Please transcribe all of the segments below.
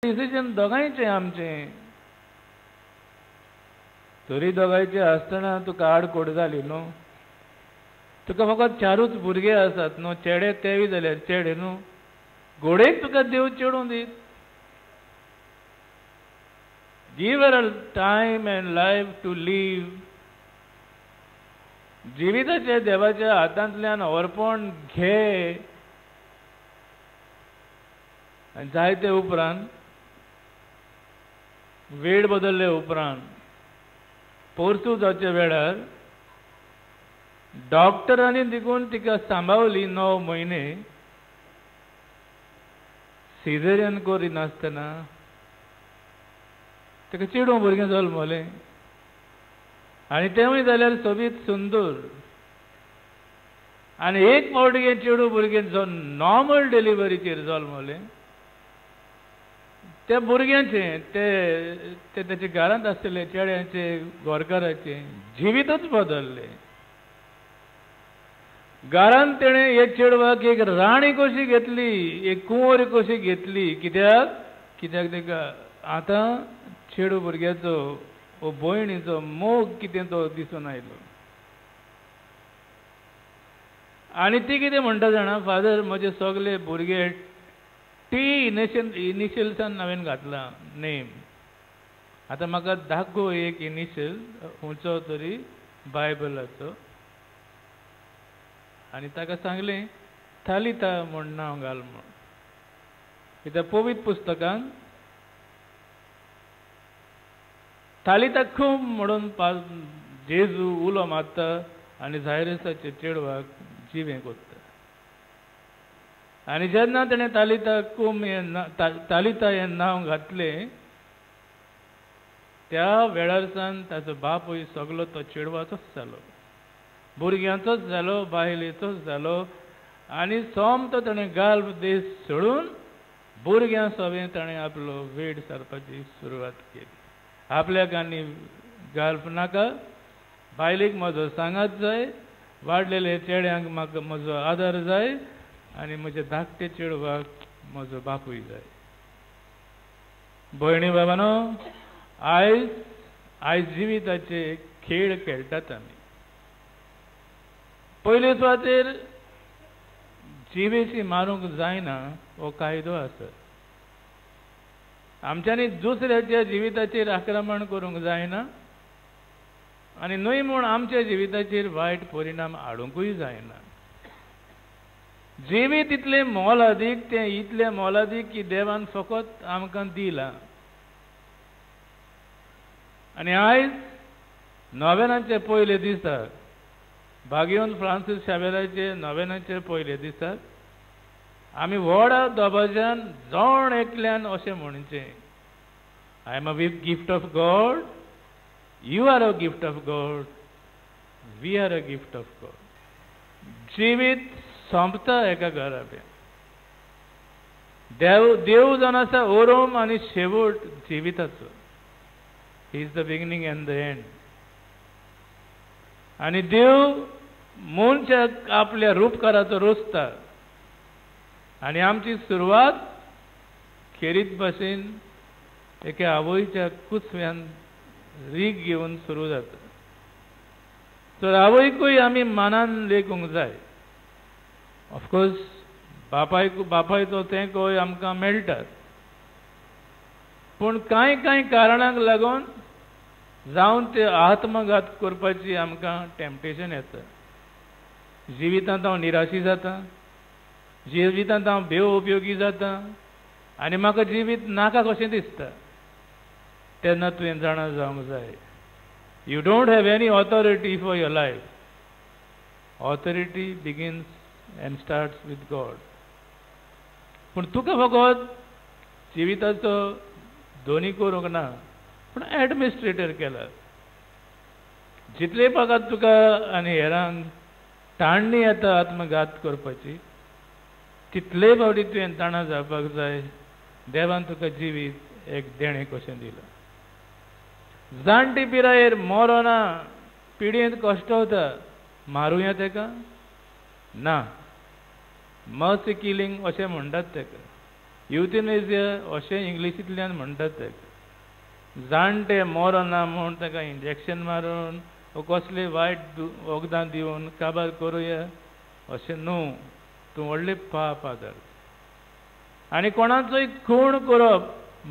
Decision दोगांयचें आमचें. तरी दोगांयचें आसतना तुका आडकोड जाली न्हू, तुका फकत 4 भुरगे आसात न्हू, चेडे तेवूय जाल्यार चेडे न्हू, घोडेक तुका देव चेडूं दीत. Give her a time and life to live. जिविताच्या देवाच्या हातांतल्यान अर्पण घे. आनी जायते उपरांत वेळ बदल्ले उपरांत पोरतू जावच्या वेळार डॉक्टरांनी देखून तिका सांबावली 9 म्हयने सिजेरियन करिनासतना ताका चेडूं भुरगें जल्मलें. आनी तेंवूय जाल्यार सोबीत सुंदर. आनी एक फावटी हें चेडूं भुरगें जो नॉर्मल डिलिव्हरीचेर जल्मलें त्या भुरग्यांचें ते तेच्या घरांत आसलें चेड्यांचें गोरकाराचें जिवीतच बदल्लें. घरांत तेणें हे चेडवाक एक राणी कशी घेतली, एक कुंवर कशी घेतली. कित्याक कित्याक ताका आतां चेडू भुरग्याचो वो भयणीचो मोग कितें तो दिसून आयलो. आनी ती कितें म्हणटा जाणा, फादर म्हजे सगले भुरगे टी इनिशियल्सान हांवें घातलां नेम, आतां म्हाका दाखो एक इनिशियल खंयचो तरी बायबलाचो. आनी ताका सांगलें थालिता म्हूण नांव घाल म्हूण. कित्याक पवित्र पुस्तकान थालिता खूब म्हणून जेजू उलो मारता आनी जायरसाच्या चेडवाक जिवें कोत्ता. आनी जेन्ना तेणें तालिता कुम हें तालिता हें नांव घातलें त्या वेळार सावन ताचो बापूय सगलो तो चेडवाचोच जालो, भुरग्यांचोच जालो, बायलेचोच जालो. आनी सोमतो ताणें गाल्फ देश सोडून भुरग्यां सवें ताणें आपलो वेळ सारपाची सुरवात केली. आपल्याक आनी गाल्फ नाका, बायलेक म्हजो सांगात जाय, वाडलेले चेड्यांक म्हाका म्हजो आदार जाय आनी म्हज्या धाकटे चेडवाक म्हजो बापूय जाय. भयणी बाबानो, आयज आयज जिविताचे खेळ खेळटात आमी. पयले सुवातेर जिवेशी मारूंक जायना हो कायदो आसा. आमच्यांनी दुसऱ्याच्या जिविताचेर आक्रमण करूंक जायना आनी न्हय म्हूण आमच्या जिविताचेर वायट परिणाम हाडुंकूय जायना. जिवीत इतलें मोलादीक, तें इतलें मोलादीक की देवान फकत आमकां दिलां. आनी आयज नोवेनाचे पयले दिसा, भाग्योन फ्रांसीस शावेराचे नोवेनाचे पयले दिसा आमी व्हडा दबाज्यान जण एकल्यान अशें म्हणचें, I am a gift of God, you are a gift of God, we are a gift of God. जिवीत सोंपता एका घराब्यान. देव देव जावन आसा ओरोम आनी शेवट जिविताचो. He is the beginning and the end. आनी देव मनशाक आपल्या रूपकाराचो रोसता आनी आमची सुरवात खेरीत भाशेन एके आवयच्या कुसव्यान रीग घेवन सुरू जाता. तर आवयकूय आमी मानान लेखूंक जाय. ऑफकोर्स बापायक बापायचो तेंकोय आमकां मेळटा, पूण कांय कांय कारणांक लागून जावन ते आत्मघात करपाची आमकां टेम्पटेशन येता. जिवितांत हांव निराशी जाता, जिवितांत हांव बेउपयोगी जाता आनी म्हाका जिवीत नाका कशें दिसता. तेन्ना तुवें जाणा जावंक जाय, you don't have any authority for your life. Authority begins and starts with God. पूण तुका फकत जिविताचो दोनी करूंक ना, पूण एडमिनिस्ट्रेटर केला. जितले फकत तुका आनी हेरांक ताणणी येता आत्मघात करपाची, तितले फावटी तुवें जाणा जावपाक जाय देवान तुका जिवीत एक देणें कशें दिलां. जाणटी पिरायेर मरोना, पिडयेंत कश्टवता, मारुया तेका ना, मर्सी किलिंग अशें म्हणटात तेका. युथेनेजिया अशें इंग्लिशींतल्यान म्हणटात ताका. जाणटे मरना म्हूण ताका इंजेक्शन मारून वो कसले वायट वखदां दिवन काबार करुया अशें न्हू. तूं व्हडलें पाप आदार. आनी कोणाचोय खूण करप,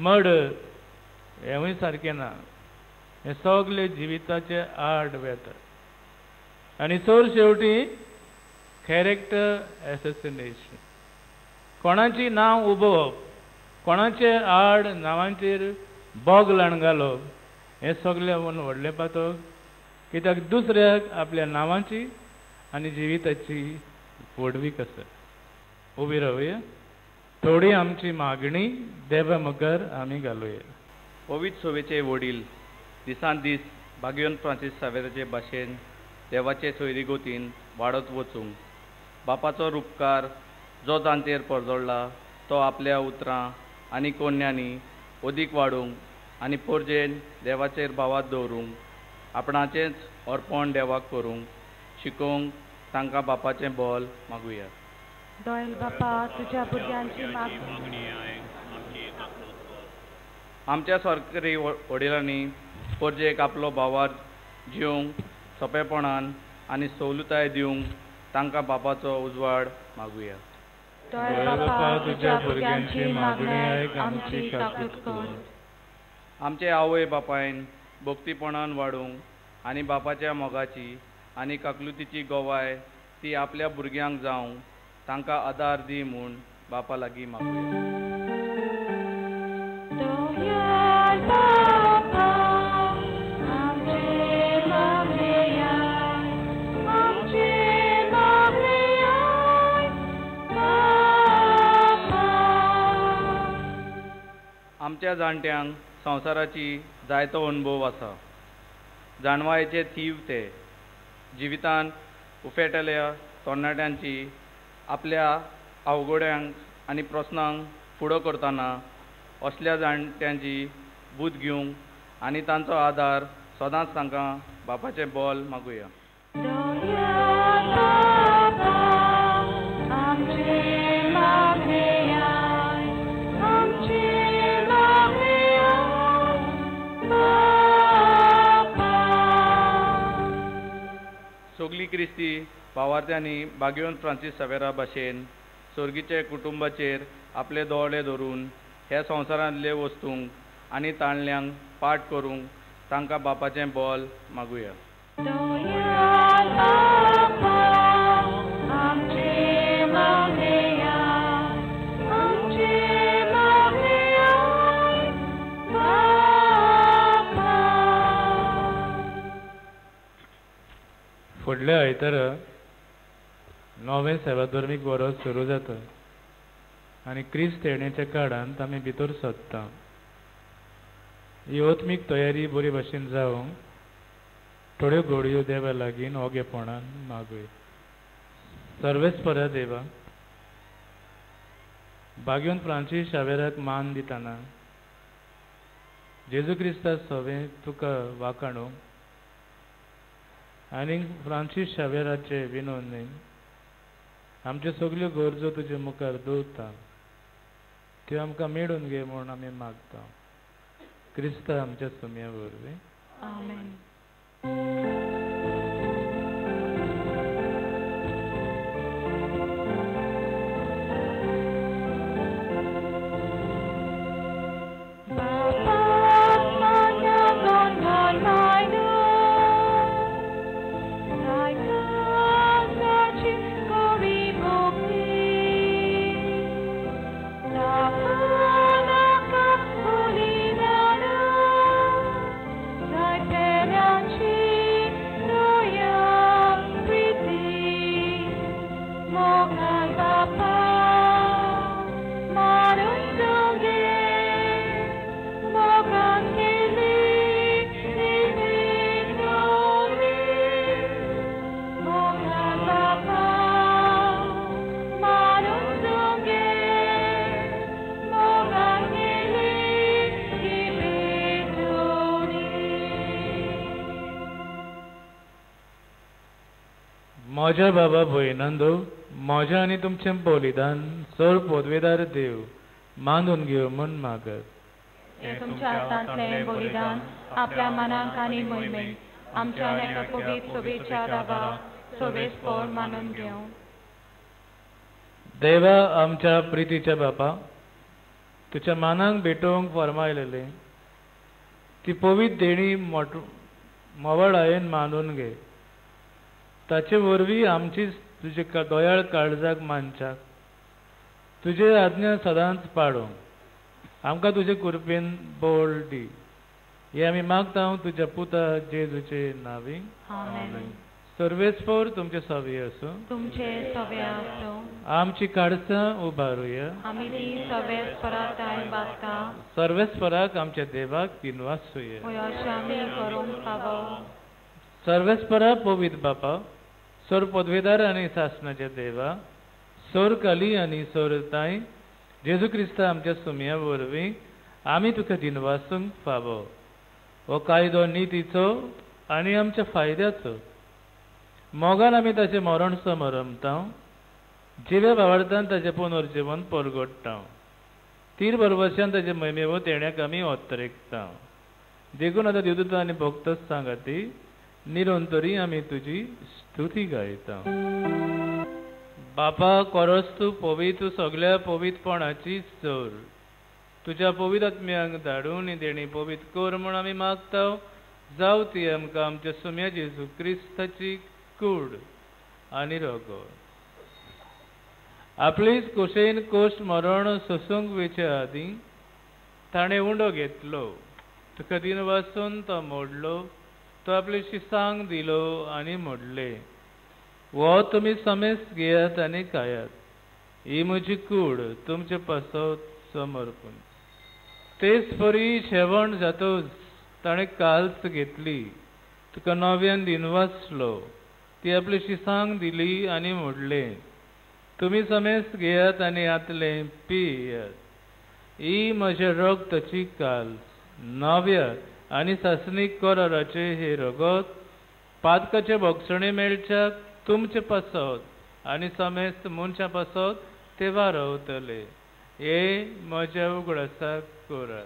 मर्डर, हेंवूय सारकें ना. हें सगळे जिविताचे आड वेता. आनी सर शेवटी कॅरेक्टर एसेसिनेशन, कोणाची नांव उबोवप, कोणाचे आड नांवांचेर बोग लाण घालप, हें सगळें व्हडलें पातक. कित्याक दुसऱ्याक आपल्या नांवाची आनी जिविताची व्हडवीक आसा. उबी रावया, थोडी आमची मागणी देवा मुखार आमी घालुया. पवित्र सोवेचे वडील दिसान दीस भाग्योन फ्रांसीस सावेराचे भाशेन देवाचे सोयरी गोतीन वाडत वचूंक बापाचो रुपकार जो जांचेर परजळ्ळा तो आपल्या उतरां आनी कोन्यांनी अदीक वाडूंक आनी पोरजेन देवाचेर भावात दवरूंक आपणाचेंच अर्पण देवाक करूंक शिकोवंक तांकां बापाचें बोल मागुया. दोयल बापा तुझ्या भुरग्यांची मागणी. आमच्या सरकारी वडिलांनी पोरजेक आपलो भावार जिवंक सोंपेपणान आनी सवलताय दिवंक तांकां बापाचो उजवाड मागुया. दोयल बापा तुझ्या भुरग्यांची मागणी आयक, आमची काकूत कर. आमचे आवय बापायन भक्तीपणान वाडूंक आनी बापाच्या मोगाची आनी काकलुतीची गवाय ती आपल्या भुरग्यांक जावंक तांकां आदार दी म्हूण बापा लागीं मागुया. आमच्या जाणट्यांक संवसाराची जायतो अणभव आसा. जाणवायेचे थीव ते जिवितान उफेटल्या तरणाट्यांची आपल्या अवघड्यांक आनी प्रस्नांक फुडो करतना असल्या जाणट्यांची बूद घेवंक आनी तांचो आदार सदांच तांकां बापाचें बोल मागुया. सगळीं क्रिस्ती भावार्थ्यांनी बागेवन फ्रांसीस सावेरा भाशेन सोर्गीचे कुटुंबाचेर आपले दोळे धरून ह्या संवसारांतले वस्तूंक आनी ताणल्यांक पाठ करूंक तांकां बापाचें बोल मागुया. फुडल्या आयतारा नवें सेवाधर्मीक वरस सुरू जाता आनी क्रिस्त येण्याच्या काळांत आमी भितर सरता. ही आत्मीक तयारी बरी भाशेन जावंक थोड्यो घडयो देवा लागीं ओगेपणान मागूया. सर्वेस्परा देवा, बागेवन फ्रांसीस शावेराक मान दितना जेजू क्रिस्ता सवें तुका वाखाणूंक आनी फ्रांसीस शावेराचे विनोदीन आमच्यो सगल्यो गरजो तुजे मुखार दवरता, त्यो आमकां मेळून घे म्हूण आमी मागता. क्रिस्ता आमच्या सुम्या वरवीं. आमेन. म्हज्या बाबा भयणांनो, म्हजें आनी तुमचें बलिदान चड पदवेदार देव मानून घेव म्हूण मागत. हे तुमच्या हातांतलें बलिदान आपल्या मनाक आनी मोहिमेक आमच्या एका पवित्र सोबेच्या दावा सोबेस्पोर मानून घेवं. देवा आमच्या प्रितीच्या बापा, तुज्या मानाक भेटोवंक फर्मायलेलें ती पवित्र देणी मोवळायेन मानून घे. ताचे वरवीं आमची तुजे दयाळ काळजाक मानच्याक तुजे आज्ञा सदांच पाडूंक आमकां तुजे कृपेन बळ दी. हे आमी मागता तुज्या पुता जेजूचे नांवी. आमेन. सर्वेस्पोर तुमचे सवे आसूं. तुमचे सवे आसूं. आमची काळजां उबारुया. आमी ती सर्वेस्पराताय बागता. सर्वेस्पराक आमच्या देवाक दिनवासुया. अशें आमी करूंक फावो. सर्वेस्परा पवित्र बापा, सोर पदवेदार आनी सासणाच्या देवा, सोर काली आनी सोर ताय जेजू क्रिस्ता आमच्या सुमया वरवीं आमी तुका दिनवासूंक फावो. हो कायदो नितीचो आनी आमच्या फायद्याचो. मोगान आमी ताचें मरण समरमता, जिव्या भावार्थान ताचें पुनर्जिवन परगडटा, तीर भरवश्यान ताचे महिमेव तेण्याक आमी अत्रेकता. देखून आतां देवदूत आनी भक्त सांगाती निरंतरी आमी तुजी स्तुती गायता. बापा, कोरस तूं पवित्र सगल्या पवित्रपणाची जोर तुज्या पवित्र आत्म्यांक धाडून ही देणी पवित्र कर म्हूण आमी मागता. जावं ती आमकां आमच्या सुम्या जेजू क्रिस्ताची कूड आनी रगत. आपलीच कुशेन कोश मरण सोसूंक वेचे आदीं ताणें उंडो घेतलो, तुका दिन वासून तो मोडलो, तो आपली शिसांक दिलो आनी मोडले, हो तुमी समेस घेयात आनी खायात, ही म्हजी कूड तुमचे पासत समर्पण. तेच परी शेवण जातच ताणें काल्स घेतली, तुका नव्यान दिनवासलो, ती आपली शिसांक दिली आनी मोडले, तुमी समेस घेयात आनी हातलें पियात, ही म्हज्या रगताची काल्स, नव्या आनी सासणीक कराराचें हें रगत पातकाचे भोगसणे मेळच्याक तुमचे पासत आनी समेस्त मनशां पासत ते वारवतले. हे म्हज्या उगडासाक करात.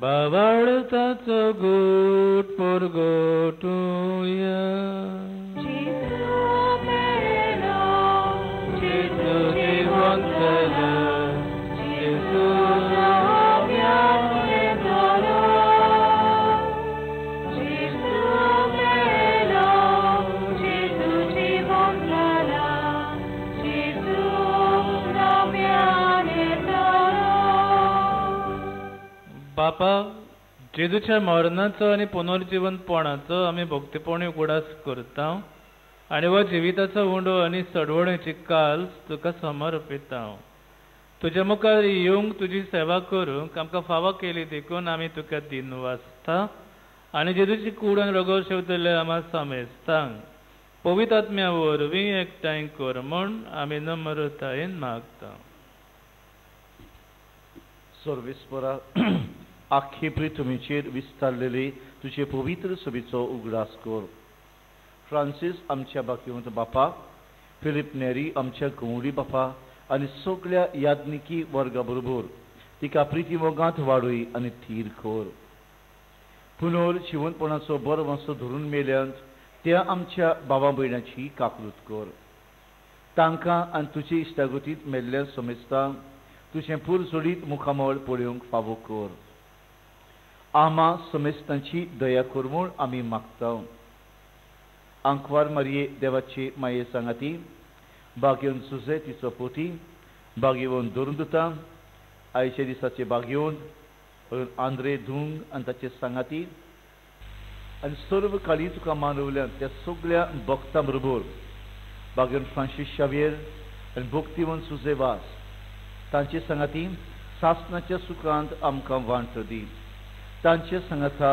बावळताचो गूट परगटुया, जेजू जिवंत जालो, जेजू बापा, जेजूच्या मरणाचो आनी पुनर्जिवनपणाचो आमी भक्तीपणी उगडास करता आनी हो जिविताचो उंडो आनी सडवणेची काल्स तुका समर्पिता. तुज्या मुखार येवंक तुजी सेवा करूंक आमकां फावो केली देखून आमी तुका दिनवासता आनी जेजूची कूड आनी रगत शेवतले आमकां समेस्तांक पवित्र आत्म्या वरवीं एकठांय कर म्हूण आमी नम्रतायेन मागता. सर्वेस्परा, आख्खे पृथ्वीचेर विस्तारलेले तुजे पवित्र सभेचो उगडास कर. फ्रांसीस आमच्या बाकिवंत बापा, फिलीप नेरी आमच्या गवळी बापा आनी सगळ्या याज्ञिकी वर्गा बरोबर तिका प्रिती मोगांत वाडय आनी थीर कर. पुनर जिवंतपणाचो बरो वांसो धरून मेल्यांत त्या आमच्या बाबा भयणाची काकूत कर. तांकां आनी तुजे इश्टागतींत मेल्ल्या समेस्तांक तुजें पुरजोडीत मुखामळ पळोवंक फावो कर. आमा समेस्तांची दया कर म्हूण आमी मागता. आंकवार मारये देवाची माये सांगाती, बागेवन सुजे तिचो पोती, बागेवन धरून दिता आयच्या दिसाचे बागेवन आंद्रे धुंग आनी ताचे सांगाती आनी सर्व काळी तुका मानवल्यान त्या सगळ्या भक्तां बरोबर बागेवन फ्रांसीस शावियर आनी भक्तिवन सुजे वास तांचे सांगाती सासणाच्या सुखांत आमकां वांटो दी. तांचे सांगाता